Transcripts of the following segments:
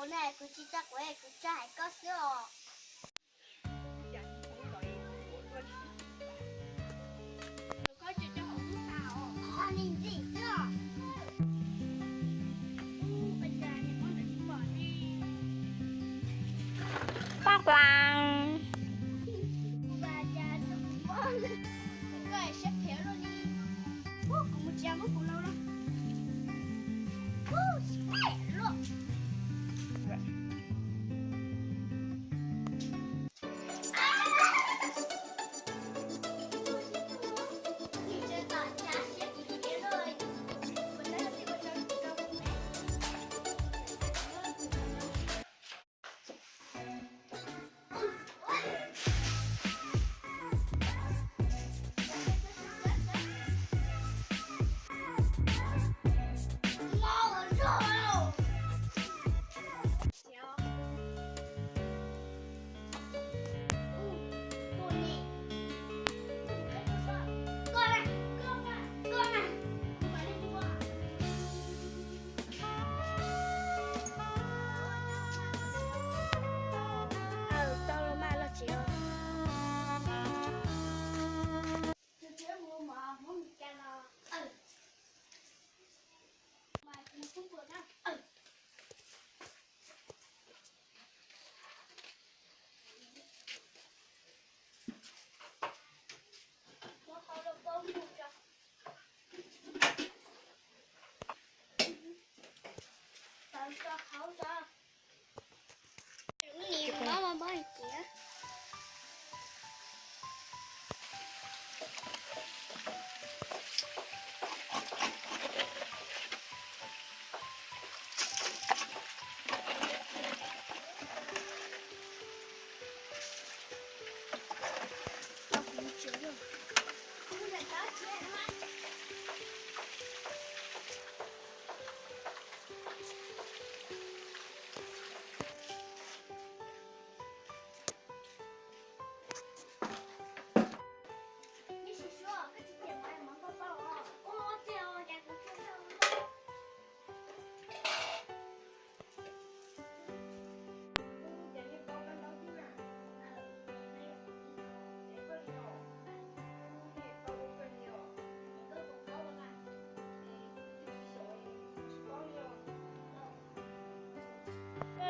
Kuv na, kuv tsis tsa quav, kuv tsa hais koj xwb os. Koj tsis tso hauv lub tas os. Qhov ni ntxim xwb os. Paj Huas. Koj siab phem luaj li. Kuv mus tsis muab kuv laus los. Tau los mas los tsev os.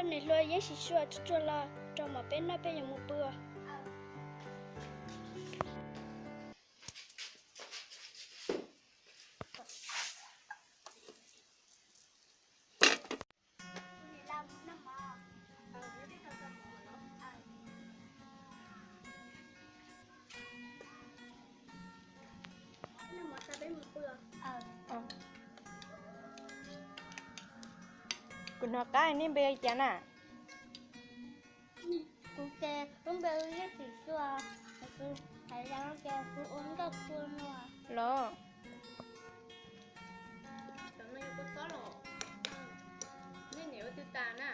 Niam hluas yeeb sim suav tsuag tsuag los rau mov peb noj peb yuav mus pw. Kuv hnov qab nej npe li cas na? Kuv ces lub npe hu Yeej Sim Suav, kuv hais tias kuv ua nkauj kua no los. Nej niam ua twg tas na?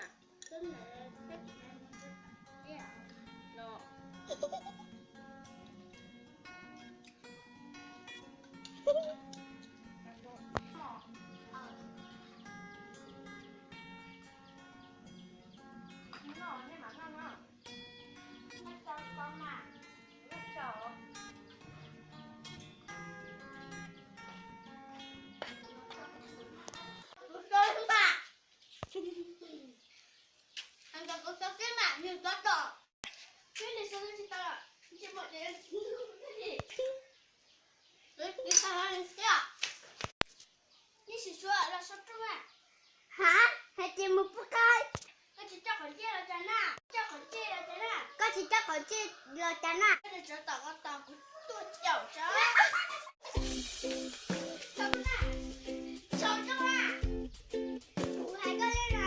Los. Yeej Sim Suav los sau rooj na. Ha, hais tias mus pub qaib. Koj tsis coj qhov ntsej los cas na? Koj tsis coj qhov ntsej los cas na? Koj tsis sawv tom koj tos kuv tuaj caum tso. Sau rooj na. Sau rooj na. Kuv hais koj li na.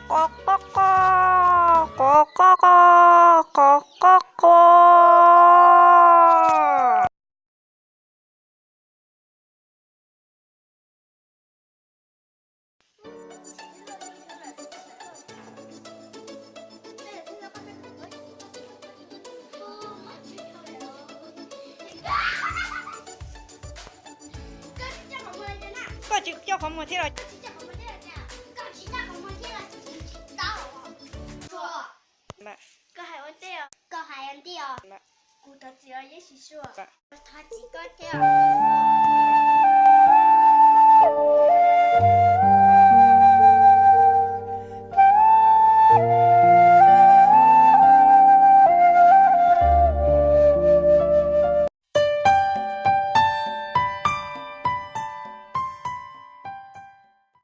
Qo qo qo, qo qo qo, qo qo qo. Koj tsis coj qhov muag thiab los? Koj hais ua ntej os. Kuv thov txim os Yexus Khetos. Thov txim koj thiab.